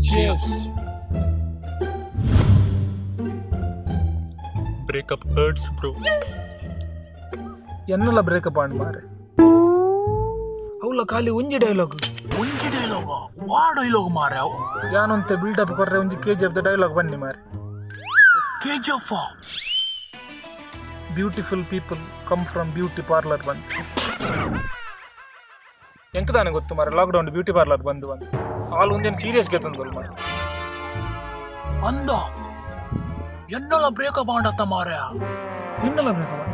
Cheers. Breakup hurts bro. ಎನ್ನಲ breakup and ಮಾರೆ. ಅವಳ ಖಾಲಿ ಒಂಜಿ ಡೈಲಾಗ್. ಒಂಜಿ ಡೈಲಾಗ್ ವಾ ಡೈಲಾಗ್ ಮಾರೆ ಅವು. ಯಾನಂತೆ ಬಿಲ್ಡ್ ಅಪ್ ಕೊರ್ರೆ ಒಂಜಿ ಕೆಜಿಎಫ್ the dialogue ಬನ್ನಿ ಮಾರೆ. KGF beautiful people come from beauty parlour ಬಂದು. ಎಂಕದಾನೆ ಗೊತ್ತು ಮಾರೆ ಲಾಕ್ಡೌನ್ ಬ್ಯೂಟಿ ಪಾರ್ಲರ್ ಬಂದು ಬಂದು ಆಲ್ ಒಂದೇನು ಸೀರಿಯಸ್ ಗೆತ್ತಂದಲ್ ಮಾರೆ. ಅಂದ ಎನ್ನಲ ಬ್ರೇಕಪ್ ಆಂಡತ್ತ ಮಾರೆ. ನಿನ್ನಲ ಬ್ರೇಕಪ್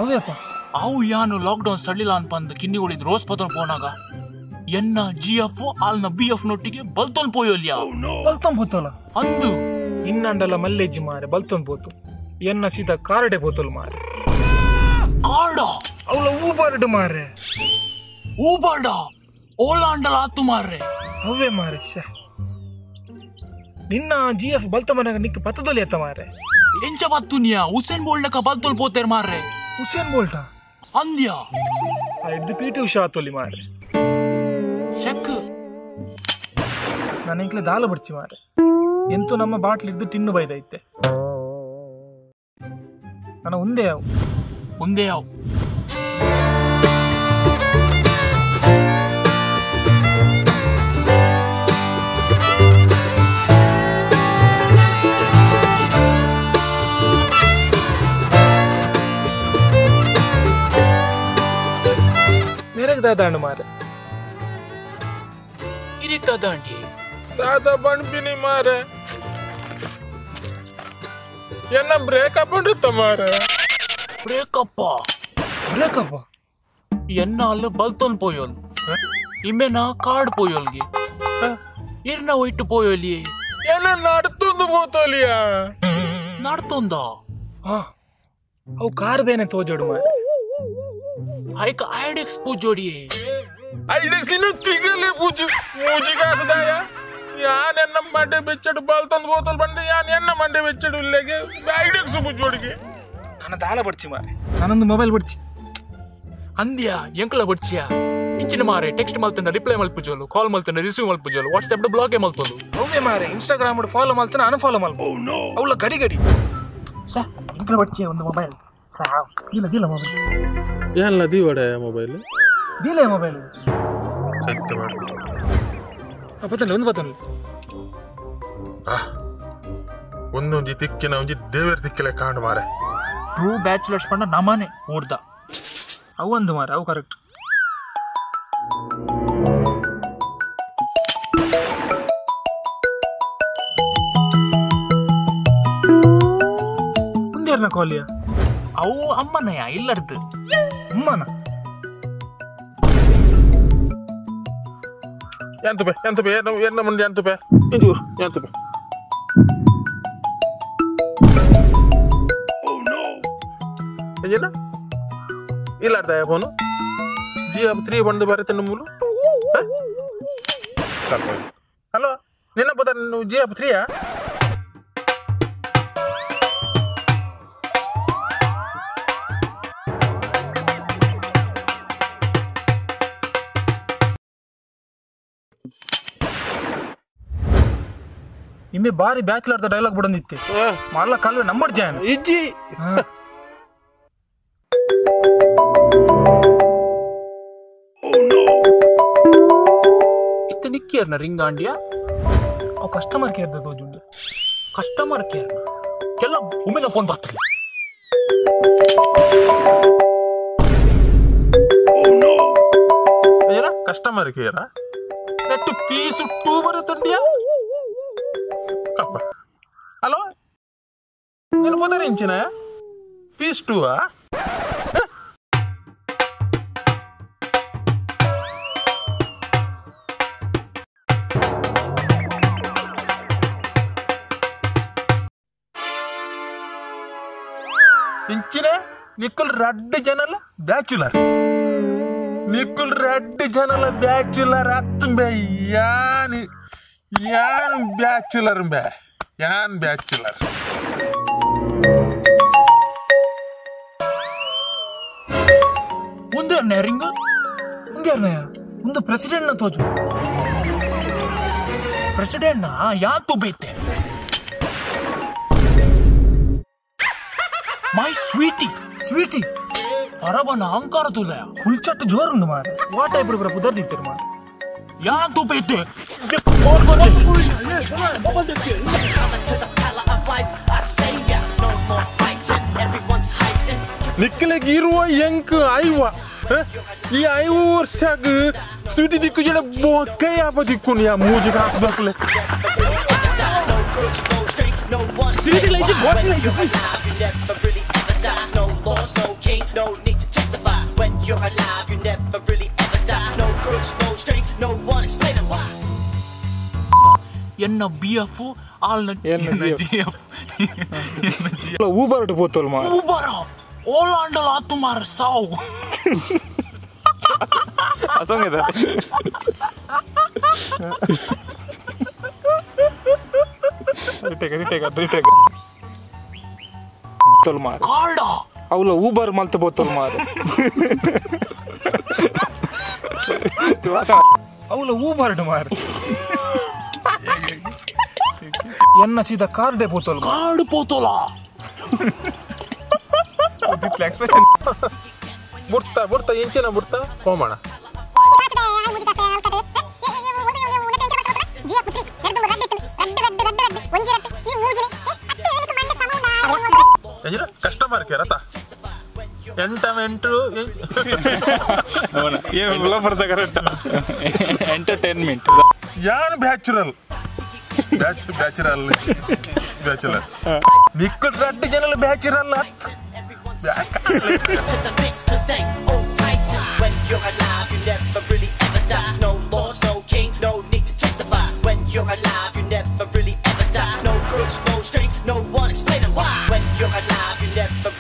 ಅವೇ ಅಪ್ಪ. ಅವು ಯಾನು ಲಾಕ್ಡೌನ್ ಸಳ್ಳಿಲ್ಲ ಅನ್ಪಂದು ಕಿನ್ನಿಗಳಿದ್ ರೋಸ್ ಪತನ್ ಪೋನಾಗ ಎನ್ನ ಜಿ ಎಫ್ ಆಲ್ನ ಬಿ ಎಫ್ ನೊಟ್ಟಿಗೆ ಬಲ್ತೊನ್ ಪೋಯೋಲ್ಯಾ. ಬಲ್ತೊನ್ ಪೋತಲ್ಲ ಅಂದು ಇನ್ನಂಡಲ ಮಲ್ಲೇಜಿ ಮಾರೆ ಬಲ್ತೊನ್ ಪೋತು ಎನ್ನ ಸೀದಾ ಕಾರ್ಡೆ ಪೋತಲ್ ಮಾರೆ. ಕಾರ್ಡ ಅವಳ ಊಬರ್ಡ್ ಮಾರೆ. ಊಬರ್ಡ ಓಲಾಂಡಲ ಆತು ಮಾರೆ. ಅವೇ ಮಾರೆ. ನಿನ್ನ ಜಿ ಎಫ್ ಬಲ್ತ ಮನೆಗ ನಿಕ್ಕ ಪತ್ತದೊಲಿ ಎತ್ತ ಮಾರೆ. ಎಂಚ ಬತ್ತುನಿಯಾ ಉಸೇನ್ ಬೋಲ್ಟ್ ಬಲ್ತೊಲ್ ಪೋತೇರ್ ಮಾರೆ. ಉಸೇನ್ ಬೋಲ್ಟಾ ಅಂದ್ಯಾ ಇದು ಪಿ ಟಿ ಉಷಾ ಆತೊಲಿ ಮಾರೆ. ಶಕ್ ನಾನು ಇಂಕ್ಲೆ ದಾಲ ಬಡ್ಚಿ ಮಾರೆ. ಎಂತೂ ನಮ್ಮ ಬಾಟ್ಲಿ ಇದ್ದು ಟಿನ್ನು ಬೈದೈತೆ. ನಾನು ಒಂದೇ ಅವು ಒಂದೇ ಅವು. ಮೇರೆಗೆ ದಾದಾಂಡು ಮಾರೆ. ಇರಿಕ್ ದಾದಾಂಡಿ ದಾದಾ ಬಣ್ಪಿನಿ ಮಾರೆ. ಎನ್ನ ಬ್ರೇಕಪ್ ಉಂಡುತ್ತ ಮಾರೆ. ಬ್ರೇಕಪ್ಪ ಬ್ರೇಕಪ್ಪ ಎನ್ನ ಅಲ್ಲ ಬಲ್ತೊನ್ ಪೋಯೋಲ್ ಇಮ್ಮೆನ ಕಾರ್ಡ್ ಪೋಯೋಲ್ಗೆ ಇರ್ನ ಒಯ್ಟು ಪೋಯೋಲಿ ಎನ್ನ ನಡ್ತೊಂದು ಪೋತೋಲಿಯಾ. ನಡ್ತೊಂದ ಅವು ಕಾರ್ ಬೇನೆ ತೋಜೋಡು ಮಾರೆ. ಐಕ ಐಡೆಕ್ಸ್ ಪೂಜೋಡಿ. ಐಡೆಕ್ಸ್ ನಿನ್ನ ತಿಗಲೆ ಪೂಜು ಮೂಜಿ ಕಾಸದಾಯ. ಯಾನ್ ಎನ್ನ ಮಂಡೆ ಬೆಚ್ಚಡು ಬಲ್ತೊಂದು ಬೋತಲ್ ಬಂದೆ ಯಾನ್ ಎನ್ನ ಮಂಡೆ ಬೆಚ್ಚಡು ಇಲ್ಲೆಗೆ ಐಡೆಕ್ಸ್ ಪೂಜೋಡಿಗೆ. ನಾನು ದಾಲ ಬಡ್ಚಿ ಮಾರೆ. ನಾನೊಂದು ಮೊಬೈಲ್ ಬಡ್ಚಿ ಅಂದ್ಯಾ ಎಂಕಲ ಬಡ್ಚಿಯಾ ಇಂಚಿನ ಮಾರೆ. ಟೆಕ್ಸ್ಟ್ ಮಲ್ತನ ರಿಪ್ಲೈ ಮಲ್ಪುಜೋಲು, ಕಾಲ್ ಮಲ್ತನ ರಿಸೀವ್ ಮಲ್ಪುಜೋಲು, ವಾಟ್ಸ್ಆಪ್ ಬ್ಲಾಕ್ ಮಲ್ತೋಲು. ಅವೇ ಮಾರೆ. ಇನ್ಸ್ಟಾಗ್ರಾಮ್ ಫಾಲೋ ಮಲ್ತನ ಅನ್ಫಾಲೋ ಮಲ್ಪ ಅವಳ ಗಡಿ ಗಡಿ. ಎಂಕಲ ಬಡ್ಚಿಯ ಒಂದು ಮೊಬೈಲ್ ಸಾವ್ ಇಲ್ಲ ದಿಲ್ಲ ಮೊಬೈಲ್ ಎಲ್ಲ ದೀವಡೆ ಮೊಬೈಲ್ ದಿಲ್ಲ ಮೊಬೈಲ್ ಸತ್ಯ ಮಾಡು. ಬತ್ತಲ್ಲ ಒಂದು ಬತ್ತಲ್ಲ ಒಂದೊಂಜಿ ತಿಕ್ಕಿನ ಒಂಜಿ ದೇವರ ತಿಕ್ಕಿಲೆ ಕಾಂಡು ಮಾರೆ. ಟ್ರೂ ಬ್ಯಾಚುಲರ್ಸ್ ಪಂಡ ನಮನೆ ಊರ್ದ ಅವು ಒಂದು ಮಾರೆ. ಅವು ಕರೆಕ್ಟ್. ಮುಂದೇರ್ನ ಕಾಲಿಯ ಅವು ಅಮ್ಮನಯ ಇಲ್ಲರ್ದು ಅಮ್ಮನ ಎಂತ ಬೇ ಎಂತ ಬೇ ಎನ್ನ ಮುಂದೆ ಎಂತ ಬೇ ಇಂದು ಎಂತ ಬೇ. ಏನ ಇಲ್ಲ ಅರ್ಧ ಫೋನು ಜಿ ಎಫ್ 3 ಬಂದು ಬರುತ್ತೆ ಮೂಲು. ಹಲೋ ನಿನ್ನ ಬೋದ ಜಿ ಎಫ್ 3ಯಾ? ಇಮ್ಮೆ ಬಾರಿ ಬ್ಯಾಚುಲರ್ ಡೈಲಾಗ್ ಬಿಡಂದಿತ್ತೆ ಮಲ್ಲ ಕಲ್ವೆ ನಂಬರ್ ಜಾನ್ ಇಜ್ಜಿ. ಇತ್ತ ನಿಕ್ಕಿಯರ್ನ ರಿಂಗ್ ಆಂಡಿಯಾ. ಅವು ಕಸ್ಟಮರ್ ಕೇರ್ ತೋಜುಂಡು. ಕಸ್ಟಮರ್ ಕೇರ್ ಕೆಲ್ಲ ಉಮ್ಮೆನ ಫೋನ್ ಬರ್ತಿಲ್ಲ. ಏನ ಕಸ್ಟಮರ್ ಕೇರಾ ನೆಟ್ ಪೀಸ್ 2 ಬರುತ್ತಂಡಿಯಾ. ಹಲೋ ನೀನು ಬೋದಾರೆ ಇಂಚಿನ ಪೀಸ್ 2 ಆ? ಇಂಚಿನ ನಿಕ್ಕುಲ್ ರಡ್ಡು ಜನಲ ಬ್ಯಾಚುಲರ್. ನಿಕ್ಕುಲ್ ರಡ್ಡು ಜನಲ ಬ್ಯಾಚುಲರ್ ಅತ್ತುಂಬೆ. ಯಾನ್ ಯಾನ್ ಬ್ಯಾಚುಲರ್ ಬೇ ಯಾನ್ ಬ್ಯಾಚುಲರ್. ಒಂದೇ ರಿಂಗ್ ಒಂದೇ ಒಂದು ಪ್ರೆಸಿಡೆಂಟ್ ನ ತೋಜು. ಪ್ರೆಸಿಡೆಂಟ್ ಯಾತು ಬೇತೆ ಮೈ ಸ್ವೀಟಿ ಸ್ವೀಟಿ ಪರಬನ ಅಹಂಕಾರ ತುಲಯ ಹುಲ್ಚಟ್ಟು ಜೋರುಂಡು ಮಾರ what ಐಪುಡು ಪೂರ ಪುದರ್ ದಿತ್ತರು ಮಾರ ಯಾತು ಬೇತೆ ನಿಕ್ಕಲೆಗ್ ಇರುವ ಎಂಕ್ ಐವ ಈ ಐವು ವರ್ಷಗ್ ಸ್ವೀಟಿ ದಿಕ್ಕು ಜನ ಬೊಕ್ಕೈ ಆಪ ದಿಕ್ಕುನು ಯಾ ಮೂಜಿ ಕಾಸು ದಕ್ಕಲೆ ಸ್ವೀಟಿ ಲೈಕ್ ಬಾಟ್ಲಿ like No laws, no kings, no need to testify. When you're alive, you never really ever die. No crooks, no strings, no one explaining why. ಎನ್ನ ಬಿ ಎಫ್ ಆಲ್ನ ಎನ್ನ ಜಿ ಎಫ್ ಊಬರ್ ಪೋತೋಲ್ ಮಾರ Uber ಓಲಾಂಡಲ ಆತು ಮಾರ ಸಾವು ಅಸಂಗ retake retake retake ತೋಲ್ ಮಾರ card ಅವಲ Uber ಮಲ್ತ ಬೋತೋಲ್ ಮಾರ ಅವಲ Uber ಮಾರ ಎನ್ನ ಸೀದಾ ಕಾರ್ಡೆ ಪೋತೋಲ್ ಕಾರ್ಡ್ ಪೋತೋಲ ಎಕ್ಸ್ಪ್ರೆಷನ್ ಬುರ್ತಾ ಬುರ್ತಾ ಎಂಚಿನ ಬುರ್ತಾ ಕೋಮಣ ಕಸ್ಟಮರ್ ಕೇರ್ ಅತ್ತ ಎಂಟ ಎಂಟು ಎಂಟರ್ಟೈನ್ಮೆಂಟ್ ಯಾನ್ ಬ್ಯಾಚುರಲ್ ಬ್ಯಾಚ್ ಬ್ಯಾಚುರಲ್ ಬ್ಯಾಚುಲರ್ ನಿಕ್ಕಲ್ ರಡ್ಡು ಜನಲು bachelor To the mix, 'cause they all tight. When you're alive, you never really ever die. No laws, no kings, no need to testify. When you're alive, you never really ever die. No crooks, no strings, no one explaining why. When you're alive, you never